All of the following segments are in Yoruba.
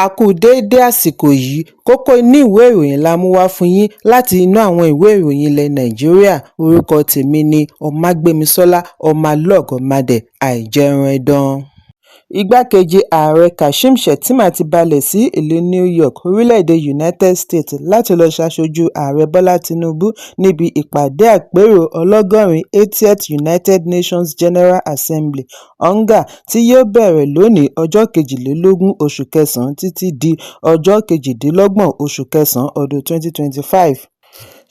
A kú déédé àsìkò yìí. Kókó inú ìwé ìròyìn la mú wá fún yín láti inú àwọn ìwé ìròyìn ilẹ̀ Nàìjíríà. Orúkọ tèmi ni Ọmágbémisọ́lá Ọmọlọ́gọ̀mádé Àìjẹunẹdàn. Igbákejì Ààrẹ Kashim Shettima ti balẹ̀ sí ìlú New York, orílẹ̀-èdè United States láti lọ ṣaṣojú Ààrẹ Bọ́lá Tinubu níbi ìpàdé àpérò ọlọ́gọ́rin 80th United Nations General Assembly (UNGA) tí yóò bẹ̀rẹ̀ lónìí ọjọ́ 22 oṣù kẹsàn-án títí di ọjọ́ 28 oṣù kẹsàn-án ọdún 2025.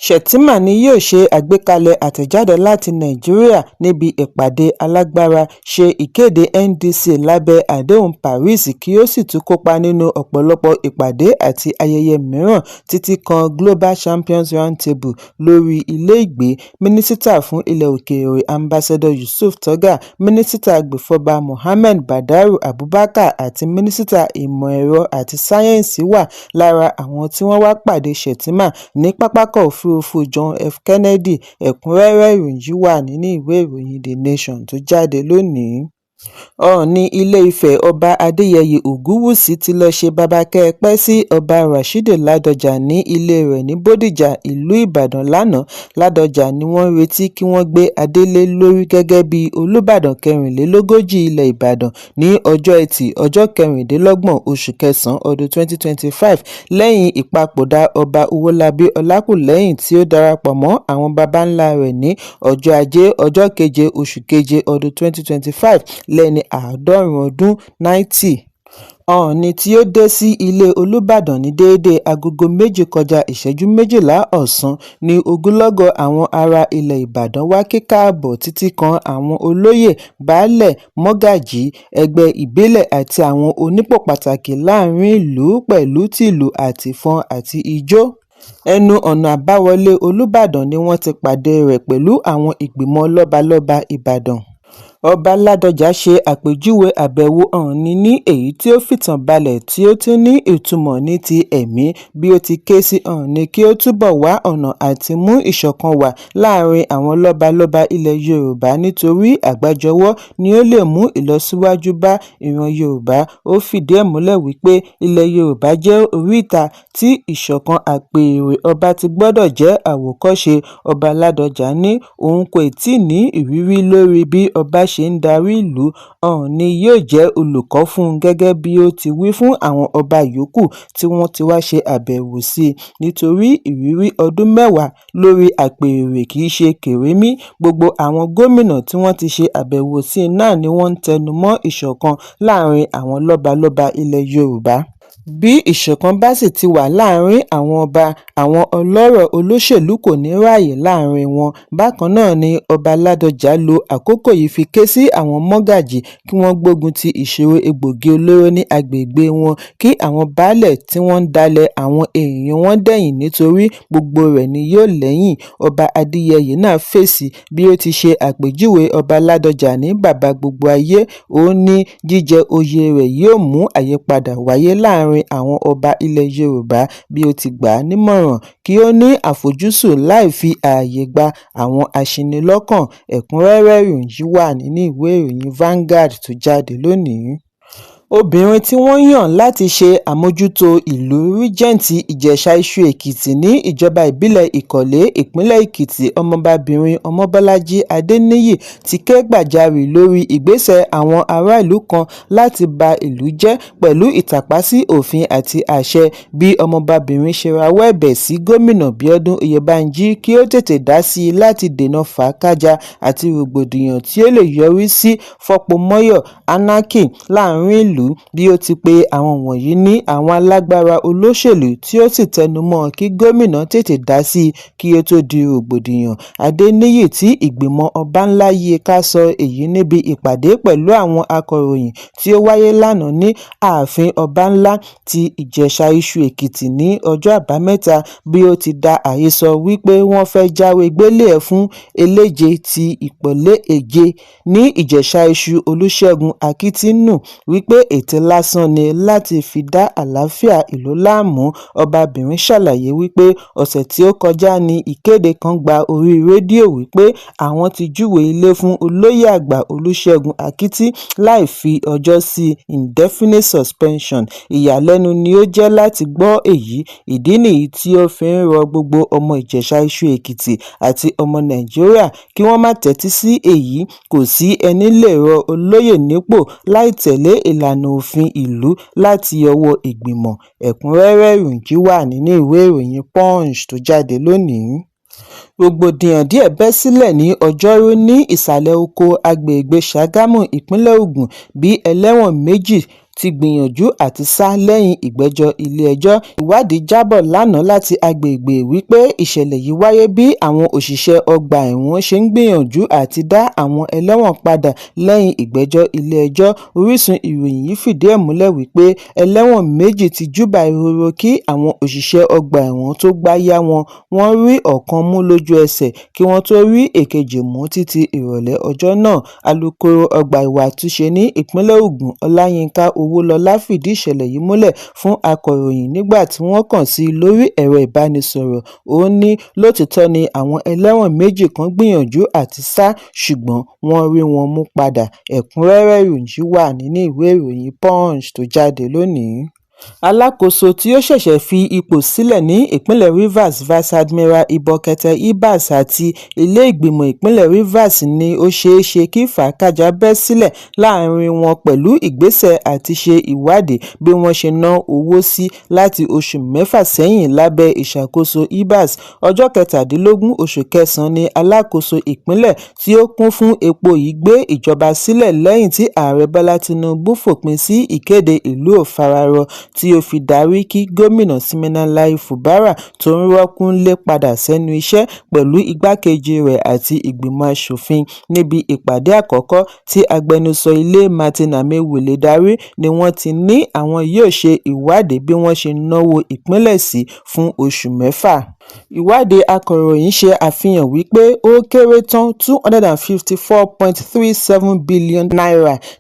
Shettima ni yóò ṣe àgbékalẹ̀ àtẹ̀jáde láti Nàìjíríà níbi ìpàdé alágbára, ṣe ìkéde NDC lábẹ́ Àdéhùn Paris kí ó sì tún kópa nínú ọ̀pọ̀lọpọ̀ ìpàdé àti ayẹyẹ mìíràn títí kan Global Champions Roundtable lórí ilé-ìgbé. Mínísítà fún Ilẹ̀ Òkèèrè Ambassador Yusuf Tuggar, Mínísítà Agbèfọ́ba Mohammed Badaru Abubakar àti Mínísítà Ìmọ̀-ẹ̀rọ àti Sáyẹ́ǹsì wà lára àwọn tí wọ́n wá pàdé Shettima ní Pápákọ̀ Òfurufú John F. Kennedy. Ẹ̀kúnrẹ́rẹ́ ìròyìn yìí wà nínú ìwé ìròyìn The Nation tó jáde lónìí. Oòní Ilé-Ifẹ̀ Ọba Adéyẹyè Ògúnwúsì tí lọ́ọ́ ṣe bàbákẹ́ẹ̀pẹ́ sí Ọba Rashidi Ládọ́jà ní ilé rẹ̀ ní Bódìjà, ìlú Ìbàdàn lánàá. Ládọ́jà ni wọ́n ń retí kí wọ́n gbé adé lé lórí gẹ́gẹ́ bíi Olùbàdàn kẹrìnlélógójì ilẹ̀ Ìbàdàn ní ọjọ́ Etí ọjọ́ kẹrìndínlọ́gbọ̀n oṣù kẹsàn-án ọdún 2025 lẹ́yìn ìpapòdà Ọba Owólabí Ọlákúlẹ́hìn tí ó darapọ̀ mọ́ àwọn baba ńlá rẹ̀ ní ọjọ́ Ajé ọjọ́ keje oṣù keje ọdún 2025 lẹ́ni àádọ́rùn-ún ọdún 90. Oòní tí ó dé sí ilé Olùbàdàn ní déédé aago 2 kọjá ìṣẹ́jú 12 ọ̀sán ní ogunlọ́gọ̀ àwọn ará ilẹ̀ Ìbàdàn wá kí káàbọ̀ títí kan àwọn olóyè, baálé, mọ́gàjí, ẹgbẹ́ ìbílẹ̀ àti àwọn onípò pàtàkì láàrin ìlú pẹ̀lú tìlù àtìfọ́n àti ijó. Ẹnu ọ̀nà àbáwọlé Olùbàdàn ni wọ́n ti pàdé rẹ̀ pẹ̀lú àwọn ìgbìmọ̀ lọ́balọ́ba Ìbàdàn. Ọba Ládọ́jà ṣe àpèjúwe àbẹ̀wò Oòní ní èyí tí ó fìtàn balẹ̀ tí ó tún ní ìtumọ̀ ní ti ẹ̀mí bí ó ti ké sí Oòní kí ó túbọ̀ wá ọ̀nà àti mú ìṣọ̀kan wà láàrin àwọn lọ́balọ́ba ilẹ̀ Yorùbá nítorí àgbájọwọ́ ni ó lè mú ìlọsíwájú bá ìran Yorùbá. Ó fìdí ẹ̀ múlẹ̀ wípé ilẹ̀ Yorùbá jẹ́ oríta tí ìṣọ̀kan àpèrè ọba ti gbọ́dọ̀ jẹ́ àwòkọ́ṣe. Ọba Ládọ́jà ní òun kò tíì ní ìrírí lórí bí ọba ṣe ń darí ìlú, Oòní yóò jẹ́ olùkọ́ fún un gẹ́gẹ́ bí ó ti wí fún àwọn ọba yòókù tí wọ́n ti wá ṣe àbẹ̀wò sí nítorí ìrírí ọdún 10 lórí apẹ̀rẹ̀ kì í ṣe kèremí. Gbogbo àwọn gómìnà tí wọ́n ti ṣe àbẹ̀wò sí náà ni wọ́n ń tẹnu mọ́ ìṣọ̀kan láàrin àwọn lọ́balọ́ba ilẹ̀ Yorùbá. Bí ìṣọ̀kan bá sì ti wà láàrin àwọn ọba, àwọn ọlọ́rọ̀ olóṣèlú kò ní í ráàyè láàrin wọn. Bákan náà ni Ọba Ládọ́jà lo àkókò yìí fi ké sí àwọn mọ́gàjí kí wọ́n gbógun ti ìṣòro egbòogi olóró ní agbègbè wọn, kí àwọn baálé tí wọ́n ń dalẹ̀ àwọn èèyàn wọn dẹ̀yìn nítorí gbogbo rẹ̀ ni yóò lẹ́yìn. Ọba Adéyẹyè náà fèsì bí ó ti ṣe àpèjúwe Ọba Ládọ́jà ní bàbá gbogbo ayé. Ó ní jíjẹ oyè rẹ̀ yóò mú àyípadà wáyé láàrin àwọn ọba ilẹ̀ Yorùbá bí ó ti gbà á nímọ̀ràn kí ó ní àfojúsùn láì fi ààyè gba àwọn aṣinilọ́kàn. Ẹ̀kúnrẹ́rẹ́ ìròyìn yìí wà nínú ìwé ìròyìn Vanguard tó jáde lónìí. Obìnrin tí wọ́n yàn láti ṣe àmójútó ìlú Regent Ìjẹ̀ṣà Iṣu-Èkìtì ní ìjọba ìbílẹ̀ Ìkọ́lé, ìpínlẹ̀ Èkìtì, Ọmọbabìnrin Ọmọbọ́lájí Adéníyì ti ké gbàjarè lórí ìgbésẹ̀ àwọn ará ìlú kan láti ba ìlú jẹ́ pẹ̀lú ìtàpá sí òfin àti àṣẹ. Bí ọmọbabìnrin ṣe rawọ́ ẹ̀bẹ̀ sí Gómìnà Bíọ́dún Oyèbánjí kí ó tètè dá sí i láti dènà fàákájàá àti rògbòdìyàn tí ó lè yọrí sí fọ́pomọ́yọ̀ anarchy láàrin ìlú, bí ó ti pe àwọn wọ̀nyí ní àwọn alágbára olóṣèlú tí ó sì tẹnumọ́ ọn kí gómìnà tètè dá sí i kí ó tó di rògbòdìyàn. Adéníyì tí ìgbìmọ̀ ọba ńlá yí i ká sọ èyí níbi ìpàdé pẹ̀lú àwọn akọ̀ròyìn tí ó wáyé lánàá ní ààfin Ọbańlá ti Ìjẹ̀ṣà Iṣu-Èkìtì ní ọjọ́ Àbámẹ́ta bí ó ti dá àhesọ wí pé wọ́n fẹ́ jáwé gbélé-e fún Eléje ti Ìpọ́lé Èje ní Ìjẹ̀ṣà Iṣu Olùṣègùn Akítì nù wí pé ète lásán ni láti fi dá àlàáfíà ìlú láàmú. Ọbabìnrin ṣàlàyé wípé ọ̀sẹ̀ tí ó kọjá ní ìkéde kan gba orí rédíò wípé àwọn ti júwèé ilé fún Olóyè Àgbà Olùṣègùn Àkìtì láì fi ọjọ́ sí, indefinite suspension. Ìyàlẹ́nu ni ó jẹ́ láti gbọ́ èyí. Ìdí nìyí tí ó fi ń rọ gbogbo ọmọ Ìjẹ̀ṣà Iṣu-Èkìtì àti ọmọ Nàìjíríà kí wọ́n má tẹ́tí sí èyí. Kò sí ẹní lè rọ olóyè nípò láì tẹ̀lé ìlànà òfin ìlú láti ọwọ́ ìgbìmọ̀. Ẹ̀kúnrẹ́rẹ́ ìròyìn yìí wà nínú ìwé ìròyìn Punch tó jáde lónìí. Rògbòdìyàn díẹ̀ bẹ́ sílẹ̀ ní Ọjọ́rú ní Ìsàlẹ̀-Oko àgbègbè Sàgámù, ìpínlẹ̀ Ògùn, bí ẹlẹ́wọ̀n méjì ti gbìyànjú àti sá lẹ́yìn ìgbẹ́jọ́ ilé-ẹjọ́. Ìwádìí jábọ̀ lánàá láti agbègbè wípé ìṣẹ̀lẹ̀ yìí wáyé bí àwọn òṣìṣẹ́ ọgbà ẹ̀wọ̀n ṣe ń gbìyànjú àti dá àwọn ẹlẹ́wọ̀n padà lẹ́yìn ìgbẹ́jọ́ ilé-ẹjọ́. Orísun ìròyìn yìí fìdí ẹ̀ múlẹ̀ wípé ẹlẹ́wọ̀n méjì ti júbà ehoro kí àwọn òṣìṣẹ́ ọgbà ẹ̀wọ̀n tó gbá yá wọn. Wọ́n rí ọ̀kan mú lójú ẹsẹ̀ kí wọ́n tó rí èkejì mú títí ìrọ̀lẹ́ ọjọ́ náà. Alūkkóró ọgbà ìwà àtúnṣe ní ìpínlẹ̀ Ògùn, Ọláyinka Owólọlá, fìdí ìṣẹ̀lẹ̀ yìí múlẹ̀ fún akọ̀ròyìn nígbà tí wọ́n kàn sí i lórí ẹ̀rọ ìbánisọ̀rọ̀. Ó ní lótìítọ́ ni àwọn ẹlẹ́wọ̀n méjì kan gbìyànjú àti sá, ṣùgbọ́n wọ́n rí wọn mú padà. Ẹ̀kúnrẹ́rẹ́ ìròyìn yìí wà nínú ìwé ìròyìn Punch tó jáde lónìí. Alákòóso tí ó ṣẹ̀ṣẹ̀ fi ipò sílẹ̀ ní ìpínlẹ̀ Rivers, Vice Admiral Ibokete Ibas, àti ilé ìgbìmọ̀ ìpínlẹ̀ Rivers ní ó ṣeé ṣe kí fàákàjà bẹ́ sílẹ̀ láàrin wọn pẹ̀lú ìgbésẹ̀ àti ṣe ìwádìí bí wọ́n ṣe ná owó sí láti oṣù mẹ́fà sẹ́yìn lábẹ́ ìṣàkóso Ibas. Ọjọ́ 17 oṣù kẹsàn-án ní alákòóso ìpínlẹ̀ tí ó kún fún epo yìí gbé ìjọba sílẹ̀ lẹ́yìn tí Ààrẹ Bọ́lá Tinubu fòpin sí ìkéde ìlú ò fararọ tí ó fi darí kí Gómìnà Siminalayi Fubara tó ń rọ́kúnlé padà sẹ́nu iṣẹ́ pẹ̀lú igbákejì rẹ̀ àti ìgbìmọ̀ aṣòfin. Níbi ìpàdé àkọ́kọ́ tí agbẹnusọ ilé Martin Amaewhule darí ni wọ́n ti ní àwọn yóò ṣe ìwádìí bí wọ́n ṣe náwó ìpínlẹ̀ sí fún oṣù mẹ́fà. Ìwádìí akọ̀ròyìn ṣe àfihàn wípé ó kéré tán N254.37 billion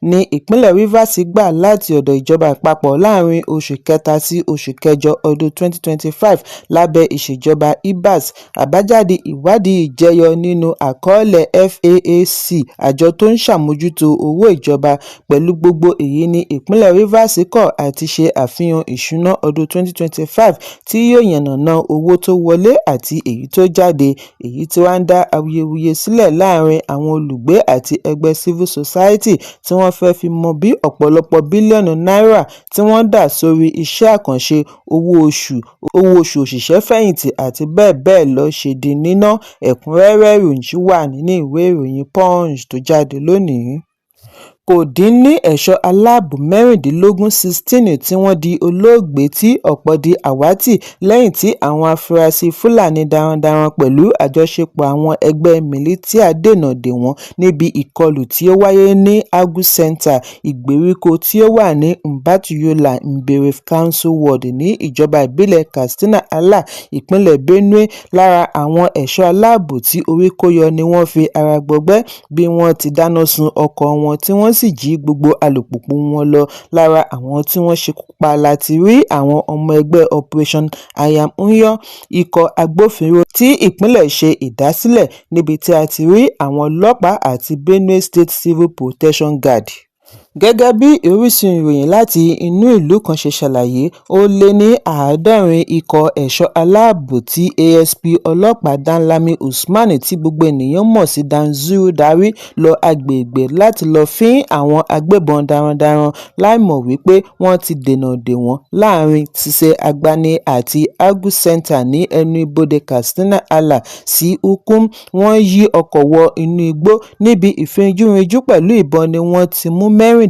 ní ìpínlẹ̀ Rivers gbà láti ọ̀dọ̀ ìjọba àpapọ̀ láàrin oṣù kẹta sí oṣù kẹjọ ọdún 2025 lábẹ́ ìṣèjọba Ibas. Àbájáde ìwádìí yìí jẹyọ nínú àkọọ́lẹ̀ FAAC, àjọ tó ń ṣàmójútó owó ìjọba. Pẹ̀lú gbogbo èyí ní ìpínlẹ̀ Rivers kọ̀ àti ṣe àfihàn ìṣúná ọdún 2025 tí yóò yànnàná owó tó wọlé àti èyí tó jáde, èyí tí wá ń dá awuyewuye sílẹ̀ láàrin àwọn olùgbé àti ẹgbẹ́ civil society tí wọ́n fẹ́ fi mọ bí ọ̀pọ̀lọpọ̀ bílíọ̀nù náírà tí wọ́n dà sórí iṣẹ́ àkànṣe, owó oṣù, owó oṣù òṣìṣẹ́-fẹ̀yìntì àti bẹ́ẹ̀ bẹ́ẹ̀ lọ ṣe di níná. Ẹ̀kúnrẹ́rẹ́ ìròyìn yìí wà nínú ìwé ìròyìn Punch tó jáde lónìí. Kò dín ní ẹ̀ṣọ́ aláàbò 16 16 tí wọ́n di olóògbé tí ọ̀pọ̀ di àwátì lẹ́yìn tí àwọn afurasí Fúlàní darandaran pẹ̀lú àjọṣepọ̀ àwọn ẹgbẹ́ mílítíà dènà dè wọ́n níbi ìkọlù tí ó wáyé ní Agu Centre, ìgbèríko tí ó wà ní Mbaityola Mbieri Council Ward ní ìjọba ìbílẹ̀ Katsina-Ala, ìpínlẹ̀ Benue. Lára àwọn ẹ̀ṣọ́ aláàbò tí orí kó yọ ni wọ́n fi ara gbọgbẹ́ bí wọ́n ti dáná sun ọkọ̀ wọn tí wọ́n sì jí gbogbo alùpùpù wọn lọ. Lára àwọn tí wọ́n ṣekú pa la ti rí àwọn ọmọ ẹgbẹ́ Operation Hayam-Nyo, ikọ̀ agbófinró tí ìpínlẹ̀ ṣe ìdásílẹ̀, níbi tí a ti rí àwọn ọlọ́pàá àti Benue State Civil Protection Guard. Gẹ́gẹ́ bí orísun ìròyìn láti inú ìlú kan ṣe ṣàlàyé, ó lé ní 70 ikọ̀ ẹ̀ṣọ́ aláàbò tí ASP ọlọ́pàá Danlami Usman tí gbogbo ènìyàn mọ̀ sí Danzuru darí lọ agbègbè láti lọ́ọ́ fín àwọn agbébọn darandaran láìmọ̀ wípé wọ́n ti dènà dè wọ́n láàrin Tse-Agbani àti Agu Centre ní ẹnu ibodè Katsina-Ala sí Ukum. Wọ́n yí ọkọ̀ wọ inú igbó níbi ìfijúrinjú pẹ̀lú ìbọn ni wọ́n ti mú 16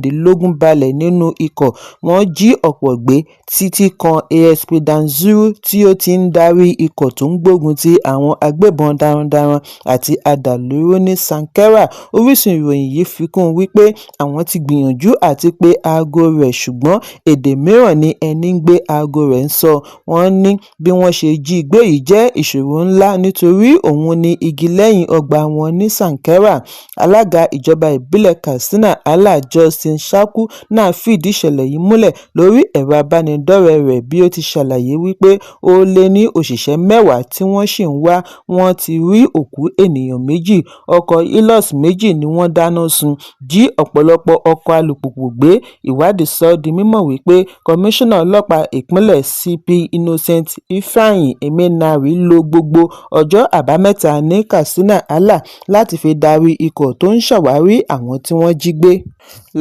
balẹ̀ nínú ikọ̀, wọ́n jí ọ̀pọ̀ gbé títí kan ASP Danzuru tí ó ti ń darí ikọ̀ tó ń gbógun ti àwọn agbébọn darandaran àti adàlúrú ní Sankera. Orísun ìròyìn yìí fi kún un wípé àwọn ti gbìyànjú àti pe aago rẹ̀ ṣùgbọ́n èdè mìíràn ni ẹní ń gbé aago rẹ̀ ń sọ. Wọ́n ní bí wọ́n ṣe jí i gbé yìí jẹ́ ìṣòro ńlá nítorí òun ní igi lẹ́yìn ọgbà wọn ní Sankera. Alága ìjọba ìbílẹ̀ Katsina-Ala Just Austin Shaku náà fìdí ìṣẹ̀lẹ̀ yìí múlẹ̀ lórí ẹ̀rọ ìbánidọ́rẹ̀ẹ́ rẹ̀ bí ó ti ṣàlàyé wípé ó lé ní òṣìṣẹ́ 10 tí wọ́n ṣì ń wá, wọ́n ti rí òkú ènìyàn 2, ọkọ̀ Hilux 2 ni wọ́n dáná sun, jí ọ̀pọ̀lọpọ̀ ọkọ̀ alùpùpù gbé. Ìwádìí sọ ọ́ di mímọ̀ wípé Kọmíṣánná Ọlọ́pàá Ìpínlẹ̀ CP Innocent Ifeanyi Emenari lo gbogbo ọjọ́ Àbámẹ́ta ní Katsina-Ala láti fi darí ikọ̀ tó ń ṣàwárí àwọn tí wọ́n jí gbé.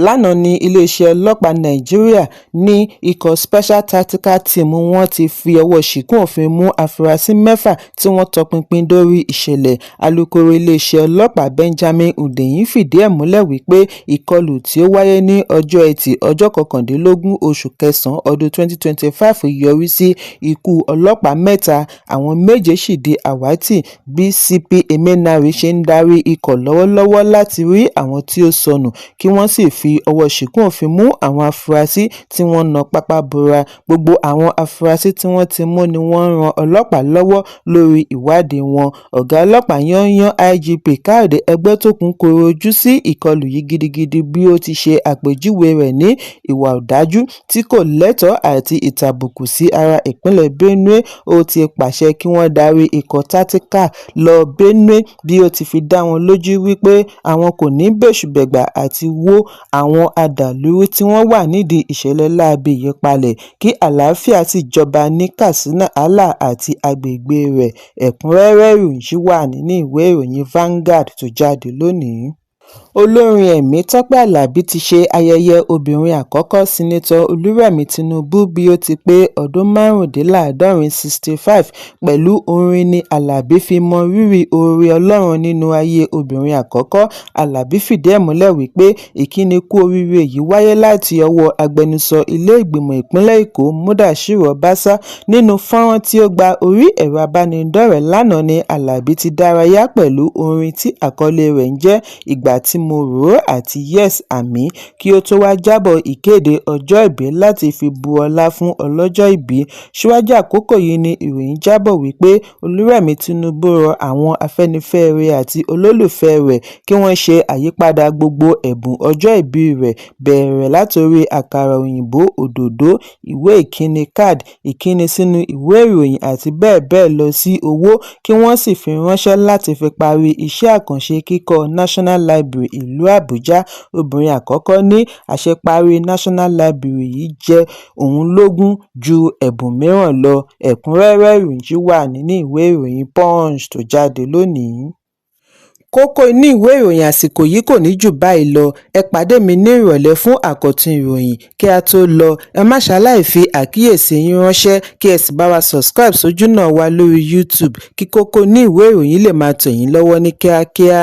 Lánàá ní iléeṣẹ́ ọlọ́pàá Nàìjíríà ní ikọ̀ Special Tactical Team wọn ti fi ọwọ́ ṣìnkún òfin mú àfúrásì 6 tí wọ́n tọpinpin dórí ìṣẹ̀lẹ̀. Alūkkóró iléeṣẹ́ ọlọ́pàá Benjamin Hundeyin fìdí ẹ̀ múlẹ̀ wípé ìkọlù tí ó wáyé ní ọjọ́ Etí ọjọ́ 19 oṣù kẹsàn-án ọdún 2025 yọrí sí ikú ọlọ́pàá 3, àwọn 7 sì di àwátì bí CP Emenari ṣe ń darí ikọ̀ lọ́wọ́lọ́wọ́ láti rí àwọn tí ó sọnù kí wọ́n sì fi ọwọ́ ṣìnkún òfin mú àwọn afurasí tí wọ́n na pápá bora. Gbogbo àwọn afurasí tí wọ́n ti mú ni wọ́n ń ran ọlọ́pàá lọ́wọ́ lórí ìwádìí wọn. Ọ̀gá ọlọ́pàá yányán IGP Káyọ̀dé Ẹgbẹ́tókun kọ̀rọ̀ ojú sí ìkọlù yìí gidigidi bí ó ti ṣe àpèjúwe rẹ̀ ní ìwà ọ̀dájú tí kò lẹ́tọ̀ọ́ àti ìtàbùkù sí ara ìpínlẹ̀ Benue. Ó ti pàṣẹ kí wọ́n darí ikọ̀ tactical lọ Benue bí ó ti fi dá wọn lójú wípé àwọn kò ní bẹ́ṣù-bẹ̀gbà àti wọ àwọn adàlúrú tí wọ́n wà nídìí ìṣẹ̀lẹ̀ láabi yìí palẹ̀ kí àlàáfíà sì jọba ní Katsina-Ala àti agbègbè rẹ̀. Ẹ̀kúnrẹ́rẹ́ ìròyìn ṣì wà nínú ìwé ìròyìn Vanguard tó jáde lónìí. Olórin ẹ̀mí Tọ́pẹ́ Àlàbí ti ṣe ayẹyẹ obìnrin àkọ́kọ́ Senator Olúrẹ̀mí Tinubu bí ó ti pé ọdún 75 65. Pẹ̀lú orin ni Àlàbí fi mọ rírì oore Ọlọ́run nínú ayé obìnrin àkọ́kọ́. Àlàbí fìdí ẹ̀ múlẹ̀ wípé ìkíni kú oríire yìí wáyé láti ọwọ́ agbẹnusọ ilé ìgbìmọ̀ ìpínlẹ̀ Èkó Mudashiru Ọbaṣà. Nínú fọ́nrán tí ó gba orí ẹ̀rọ ìbánidọ́rẹ̀ẹ́ lánàá ni Àlàbí ti dárayá pẹ̀lú orin tí àkọlé rẹ̀ ń jẹ́ Ìgbà tí mo rò ó àti Yes Àmín kí ó tó wáá jábọ̀ ìkéde ọjọ́ ìbí láti fi bu ọlá fún ọlọ́jọ́ ìbí. Síwájú àkókò yìí ni ìròyìn jábọ̀ wípé Olúrẹ̀mí Tinubu rọ àwọn Afẹ́nifẹ́re àti olólùfẹ́ rẹ̀ kí wọ́n ṣe àyípadà gbogbo ẹ̀bùn ọjọ́ ìbí rẹ̀ bẹ̀rẹ̀ látorí àkàrà òyìnbó, òdòdó, ìwé ìkíni káàdì ìkíni sínú ìwé ìròyìn àti bẹ́ẹ̀ bẹ́ẹ̀ lọ sí owó kí wọ́n sì fi ránṣẹ́ láti fi parí iṣẹ́ àkànṣe kíkọ́ National Library ìlú Àbújá. Obìnrin àkọ́kọ́ ní àṣeparí National Library yìí jẹ òun lógún ju ẹ̀bùn mìíràn lọ. Ẹ̀kúnrẹ́rẹ́ ìròyìn ṣì wà nínú ìwé ìròyìn Punch tó jáde lónìí. Kókó inú ìwé ìròyìn àsìkò yìí kò ní jù báyìí lọ. Ẹ pàdé mi ní ìrọ̀lẹ́ fún àkọ́tún ìròyìn. Kí a tó lọ, ẹ má ṣaláì fi àkíyèsí yín ránṣẹ́ kí ẹ sì bá wa subscribe sójúnà wa lórí YouTube kí kókó inú ìwé ìròyìn lè máa tẹ̀ yín lọ́wọ́ ní kíákíá.